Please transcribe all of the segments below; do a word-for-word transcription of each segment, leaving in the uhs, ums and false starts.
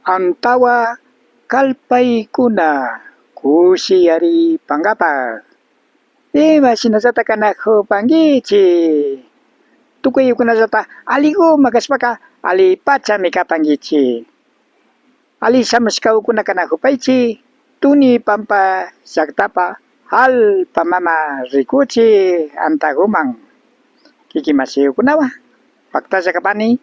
Antawa kallpaykuna kushiyaripankapak. Ima shinallata kanakupankichik. Tukuykunallata alliguman kashpaka allipachami kapankichik. Alli shamushkakuna kanakupaychik Tuni Pampa llaktapa allpa mama rikuchik antaguman. Kikin mashikukunawan paktalla kapani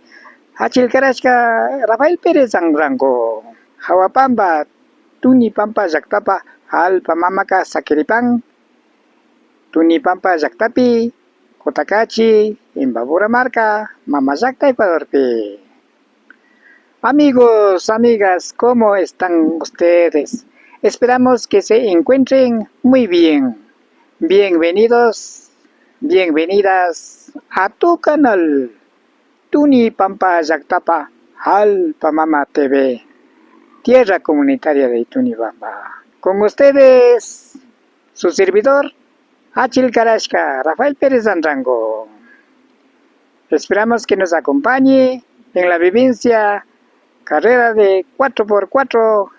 Achil Karashka Rafael Pérez Anrango. Jawapamba Tuni Pampa llaktapa allpa mamaka sakiripan Tuni Pampa llaktapi, Kutakachi, Imbabura marka, mama llakta Ecuadorpi. Amigos, amigas, ¿cómo están ustedes? Esperamos que se encuentren muy bien. Bienvenidos, bienvenidas a tu canal Tuni Pampa llaktapa allpa mama T V, Tierra Comunitaria de Tuni Pampa. Con ustedes, su servidor, Achil Karashka, Rafael Pérez Anrango. Esperamos que nos acompañe en la vivencia carrera de cuatro por cuatro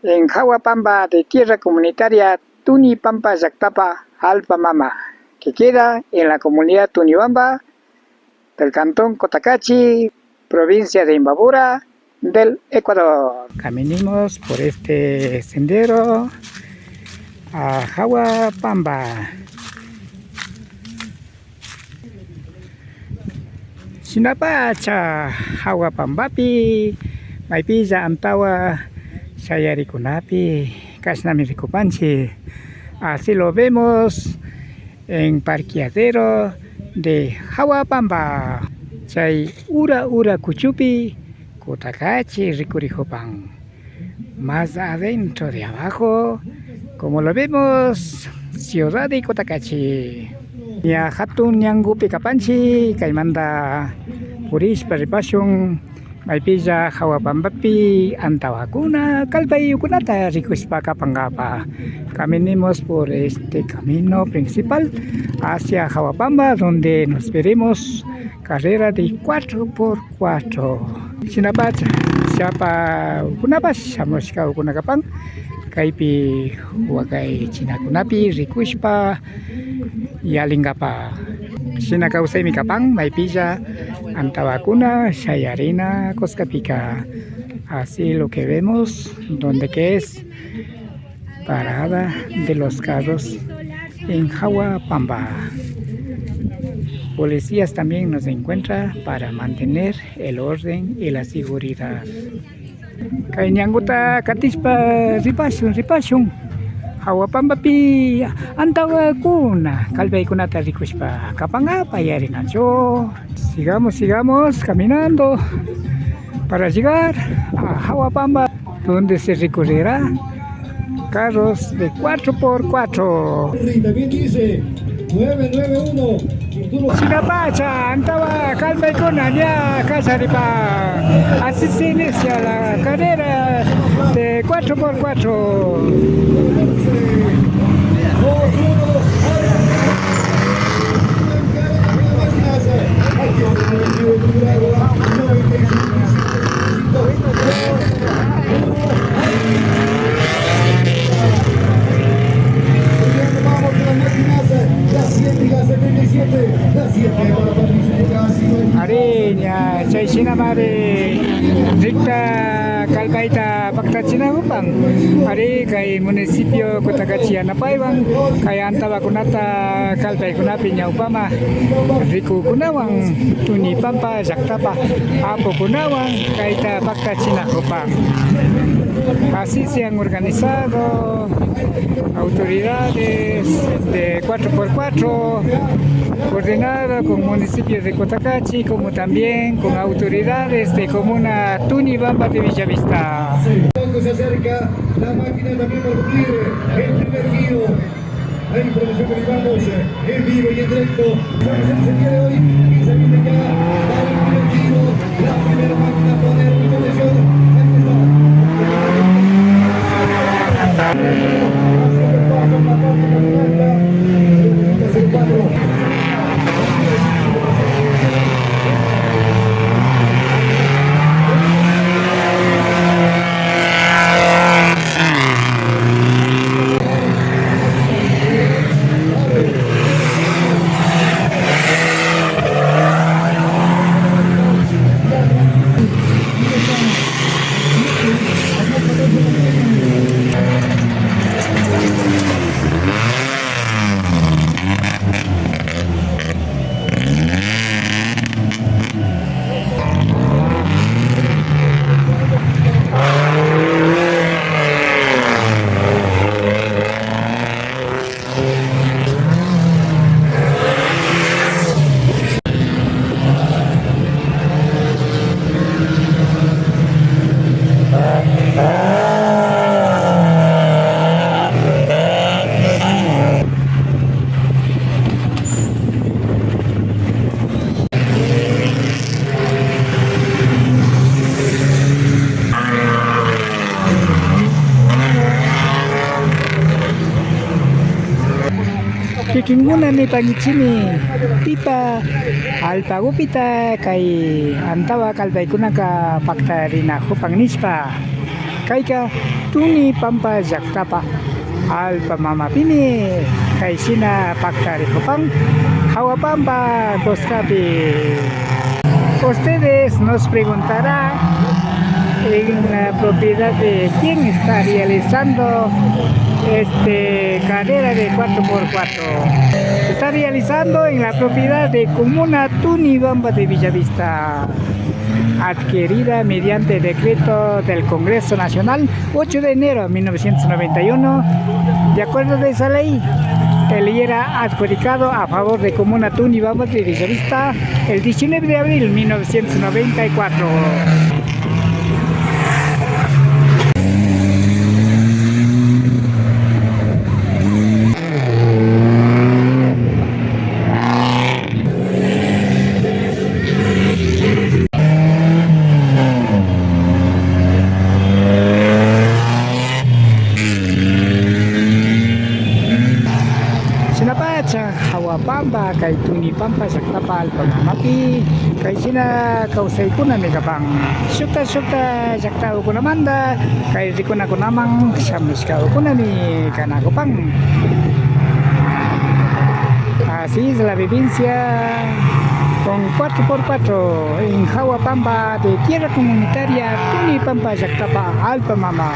en Jawapamba de Tierra Comunitaria Tuni Pampa llaktapa allpa mama, que queda en la comunidad Tunibamba del cantón Cotacachi, provincia de Imbabura, del Ecuador. Caminemos por este sendero a Jawapamba. Shinapacha Jawapambapi, maypilla antawa shayarikunapi, kashnami rikupanchik. Así lo vemos en parqueadero de Jawapamba. Chay ura ura kuchupi Kutakachi rikurikupan. Más adentro de abajo, como lo vemos, ciudad de Cotacachi. Ña jatun ñangupi kapanchik, kaymanta purishpa ripashun, maypilla Jawapambapi antawakuna, kallpayukunata rikushpa kapankapa. Caminemos por este camino principal hacia Jawapamba, donde nos veremos carrera de cuatro por cuatro. Shinapacha, shapakunapash shamushkakuna kapan, kaypi wakaychinakunapi rikushpa yalinkapa. Shina kawsaymi kapan, maypilla antawakuna shayarina kuskapika. Así lo que vemos, donde que es parada de los carros en Jawapamba. Policías también nos encuentra para mantener el orden y la seguridad. Kay ñanguta katishpa ripashun, ripashun. Jawapambapi antawakuna, kallpaykunata rikushpa kapankapa yarinachu. Sigamos, sigamos caminando para llegar a Jawapamba, donde se recorrerá carros de cuatro por cuatro. Y también dice nueve nueve uno, Arturo. Shinapacha, antawa kallpaykuna ña kallaripan. Así se inicia la carrera de cuatro por cuatro. Ari, ña, chay shinamari rikta kallpayta paktachinakupan. Ari, kay municipio Cotacachi yanapaywan, kay antawakunata kallpaykunapi ñawpama rikukunawan, Tuni Pampa llaktapa apukunawan kayta paktachinakupan. Así se han organizado autoridades de cuatro por cuatro, coordinado con municipios de Cotacachi, como también con autoridades de comuna Tunibamba de Villavista. Se acerca la máquina también para cumplir el primer giro. La información que llevamos en vivo y en directo. Estamos en el día de hoy y se viene ya para el primer giro, la primera máquina a poner en condición. Aquí está. Haciendo el paso en la parte más alta. Cero cuatro. Kikinkuna nipankichikmi pipa allpakupita kay antawa kallpaykunaka paktarinakupan nishpa. Kayka Tuni Pampa llaktapa allpa mamapimi kay shina paktarikupan Jawapampa kuskapi. Ustedes nos preguntará en la propiedad de quién está realizando este carrera de cuatro por cuatro. Está realizando en la propiedad de Comuna Tunibamba de Villavista, adquirida mediante decreto del Congreso Nacional ocho de enero de mil novecientos noventa y uno. De acuerdo de esa ley, él era adjudicado a favor de Comuna Tunibamba de Villavista el diecinueve de abril de mil novecientos noventa y cuatro. Shinapacha Jawapampa kay Tunipampa llaktapa allpa mamapi kay shina kawsaykunami kapan. Shukta shukta llaktakukunamanta kay rikunakunaman shamushkakukunami kanakupan. Así es la vivencia con cuatro por cuatro en Jawapampa de tierra comunitaria Tunipampa llaktapa allpa mama.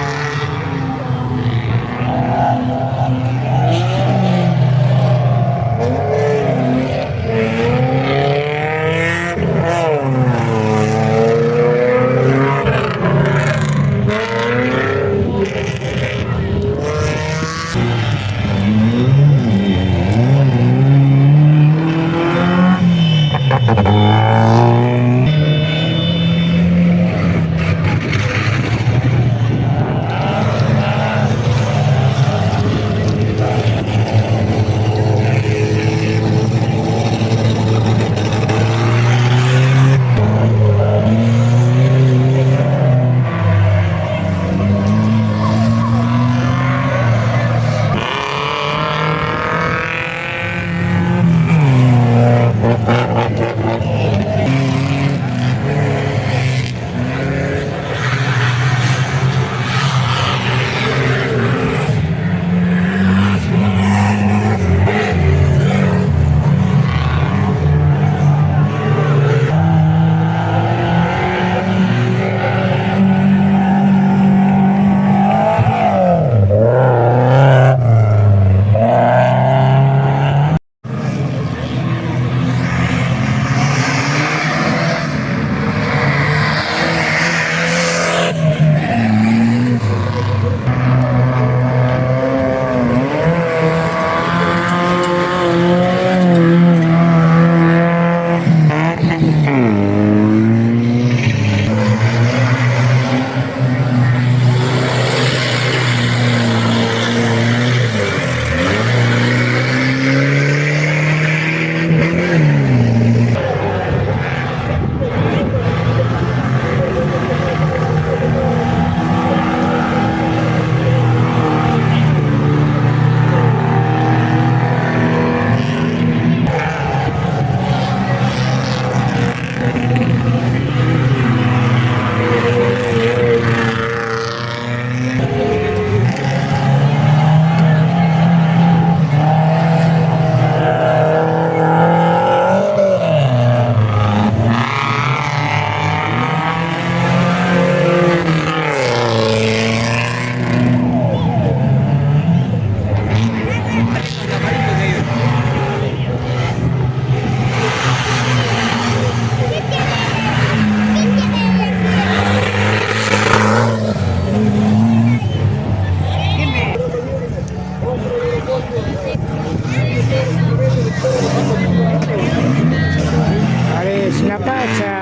Ari, shinapacha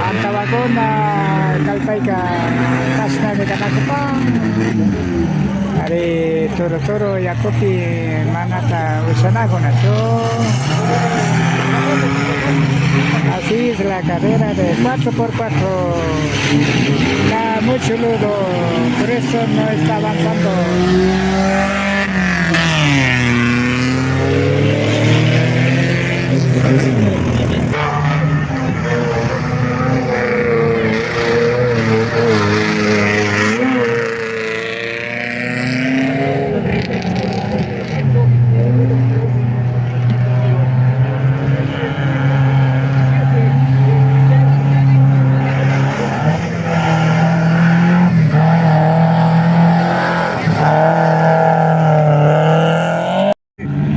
antawakuna kallpayka kashnami kanakupan. Ari, turu turu yakupi manata ushanakunachu. Así es la carrera de cuatro por cuatro. Está mucho lodo, por eso no está avanzando.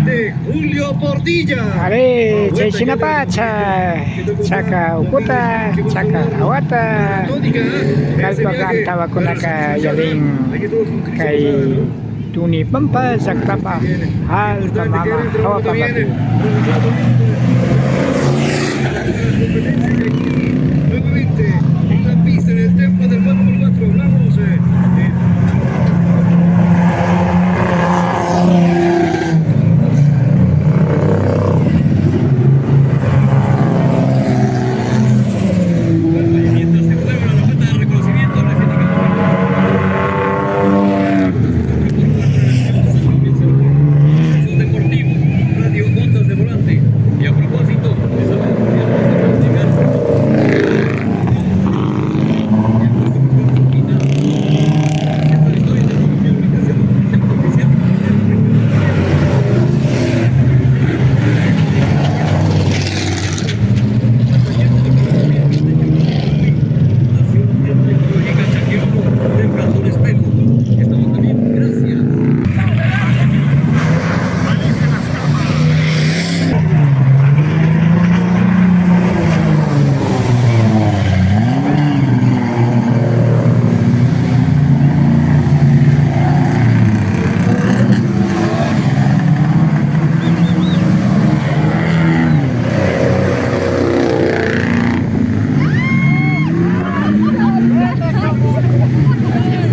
De Julio Portilla. Ari, chay shinapacha, chaka ukuta, chaka hawata, kallpaka antawakunaka yalin kay Tunipampa llaktapa allpa mama hawapampapi. Nuevamente, en la pista, en el templo del cuatro por cuatro, hablamos, eh, de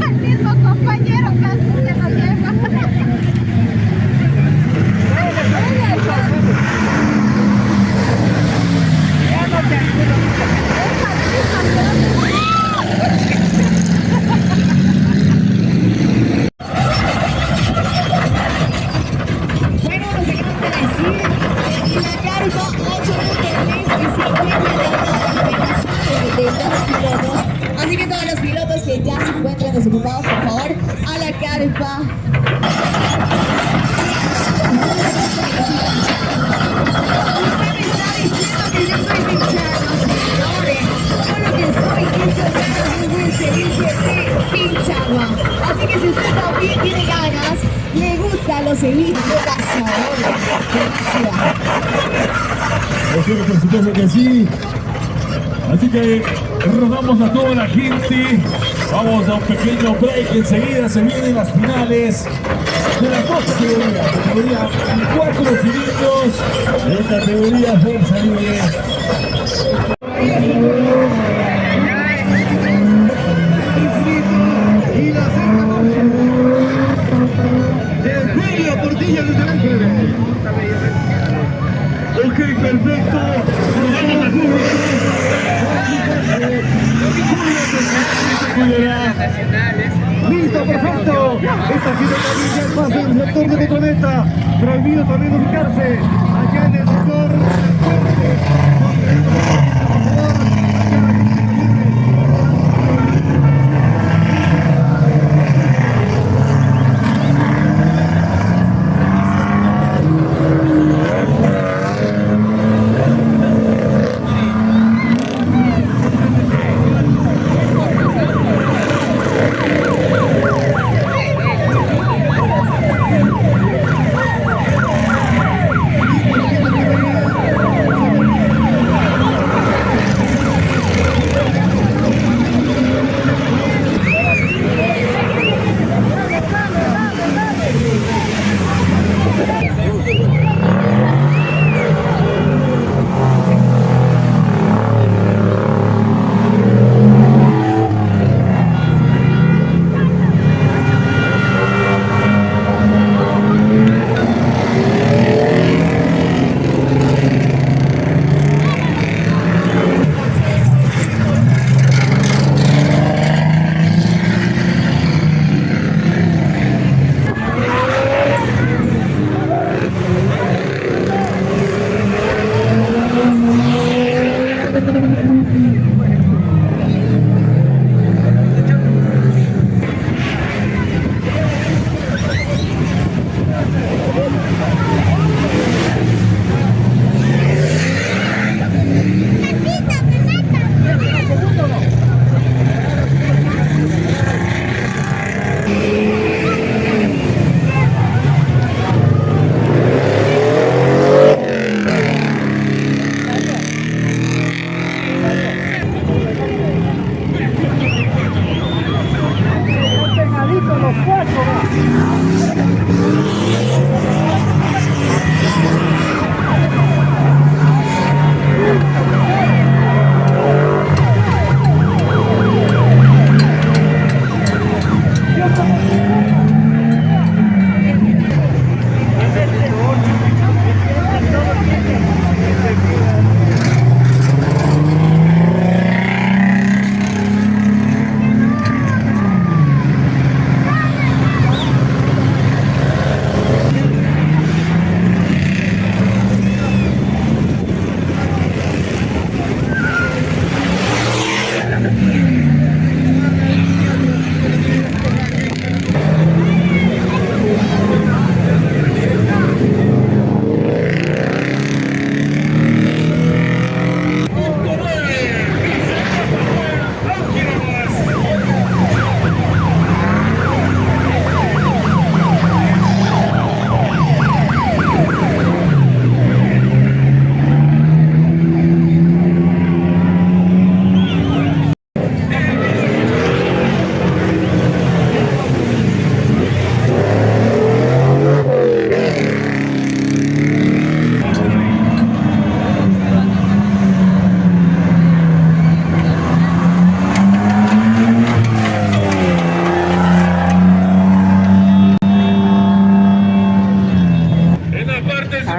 El mismo compañero casi se lo lleva. Bueno, nos encanta decir, en la carpa ocho punto tres y se encuentra la de los pilotos. Así que todos los pilotos que ya se encuentran desocupados, por favor, a la carpa. Usted me está diciendo que yo soy pinchado, señores. Yo lo que soy es que yo soy un buen servicio de pinchado. Así que si usted también tiene ganas, le gusta, lo seguimos. Espero, por supuesto que sí. Así que rogamos a toda la gente. Vamos a un pequeño break. Enseguida se vienen las finales de las dos categorías. Categoría cuatro cilindros de categoría fuerza libre. Y la sexta de Julio Portilla desde el Ángel. Ok, perfecto. Nos vamos a Julio. Julio, te cuidará. Listo, perfecto. Esta gente también ya pasa en el sector de meta. Prohibido también ubicarse allá en el sector.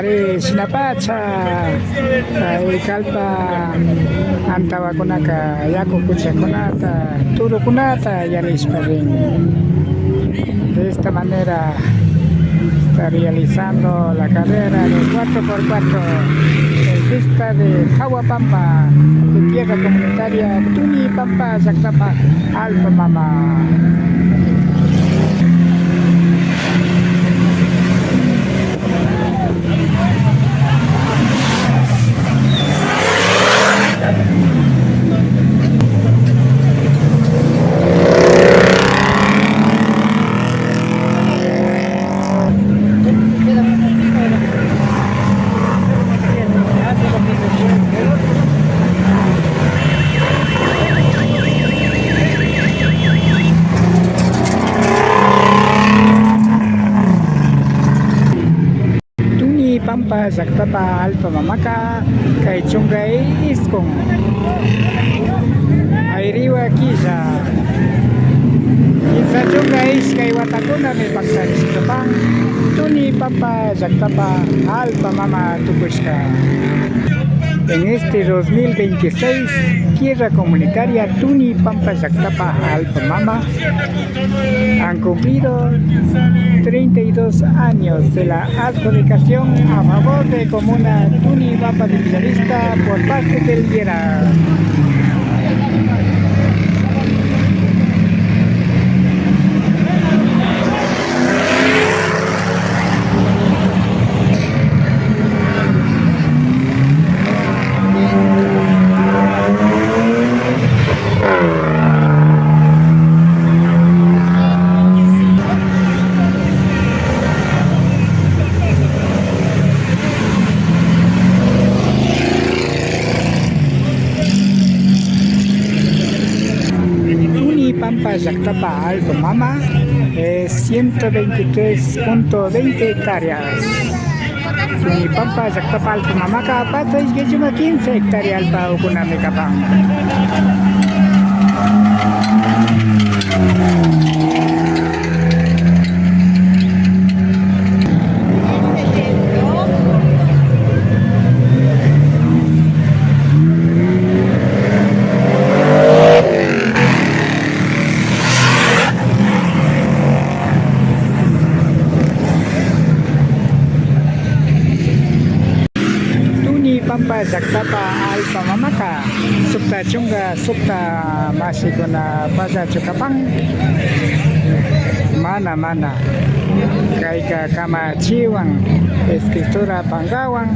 Eh, shinapacha, eh, kallpa antawakunaka yaku kuchakunata, turukunata yanishpa rin. De esta manera está realizando la carrera de cuatro por cuatro en pista de Jawapampa, de tierra comunitaria Tunipampa llaktapa Allpa mama. Tunipampa llaktapa allpa mamaka kay chunka iskun ayriwa killa, kimsa chunka ishkay watakunami paktarishkapan Tunipampa llaktapa allpa mama tukushka. En este dos mil veintiséis, tierra comunitaria Tunipampa llaktapa allpa mama han cumplido treinta y dos años de la adjudicación a favor de comuna Tunipampa de Villavista por parte del Yera. Tunipampa llaktapa allpa mama es ciento veintitrés punto veinte hectáreas. Tunipampa llaktapa allpa mamaka patsa ishkay chunka quince hectárea allpa ukunami kapan. Tunipampa llaktapa allpa mamaka sukta chunka sukta mashikuna pallachu kapan? Mana, mana. Kayka kamachiwan, escritura pankawan,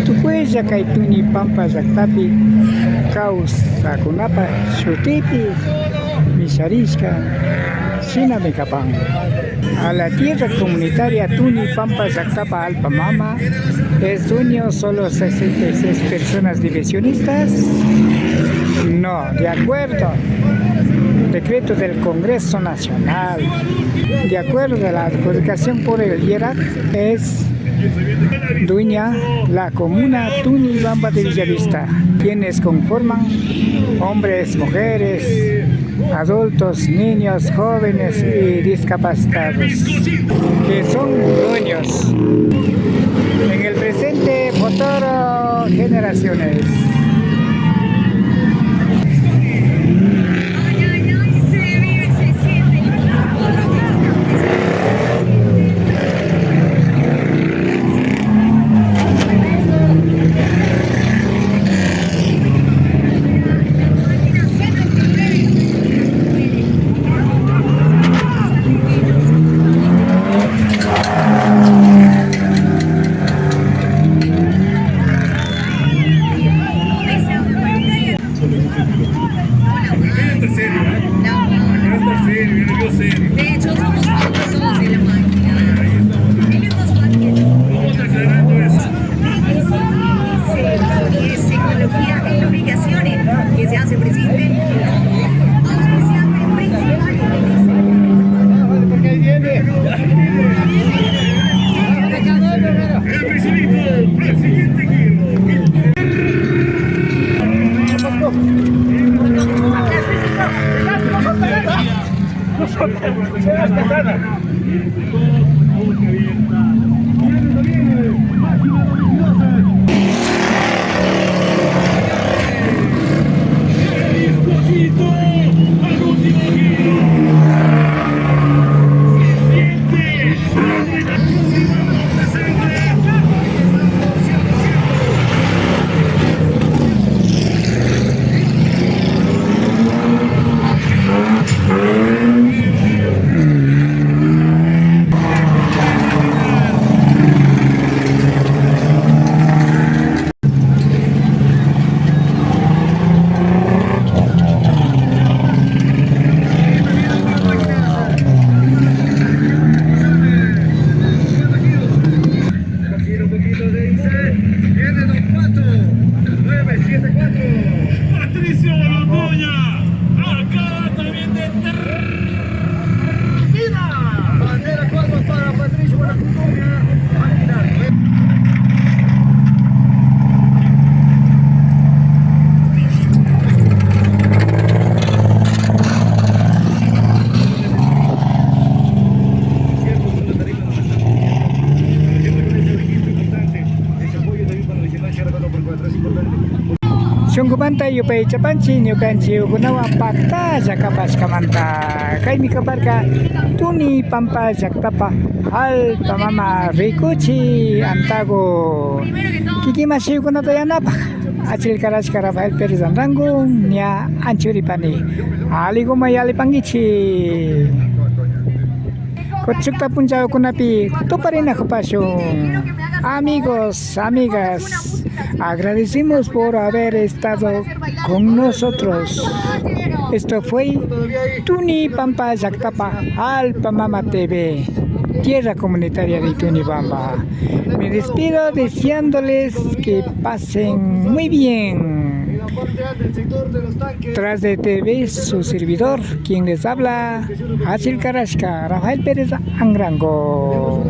tukuylla kay Tunipampa llaktapi kawsakunapa shutipi misharishka shinami kapan. A la tierra comunitaria Tunipampa llaktapa allpa mama es dueño solo sesenta y seis personas divisionistas. No, de acuerdo. Decreto del Congreso Nacional. De acuerdo a la adjudicación por el Yera, es dueña la comuna Tunipampa de Villavista, quienes conforman hombres, mujeres, adultos, niños, jóvenes y discapacitados, que son dueños en el presente, futuro, generaciones. Acá está serio, ¿eh? Acá está serio, yo, yo serio. De hecho, somos todos de la máquina. Ahí estamos. Vamos aclarando eso. Tecnología en lubricaciones que se hace presente. Auspiciante principal. Porque ahí viene. El primerito, el siguiente giro. Shunkumanta yupaychapanchik ñukanchik ukunawan paktalla kapashkamanta. Kaymi kaparka Tuni Pampa llaktapa allpa mama rikuchi antagu. Kikin mashikunata yanapak Achil Karashka Rafael Pérez Anrango ña anchuripani. Aliguman yallipankichik. Kuchukta punchakunapi tuparinakupashun. Amigos, amigas, agradecemos por haber estado con nosotros. Esto fue Tuni Pampa Llaktapa Alpa Mama T V, Tierra Comunitaria de Tuni Bamba. Me despido deseándoles que pasen muy bien. Tras de T V, su servidor, quien les habla, Achil Karashka, Rafael Pérez Anrango.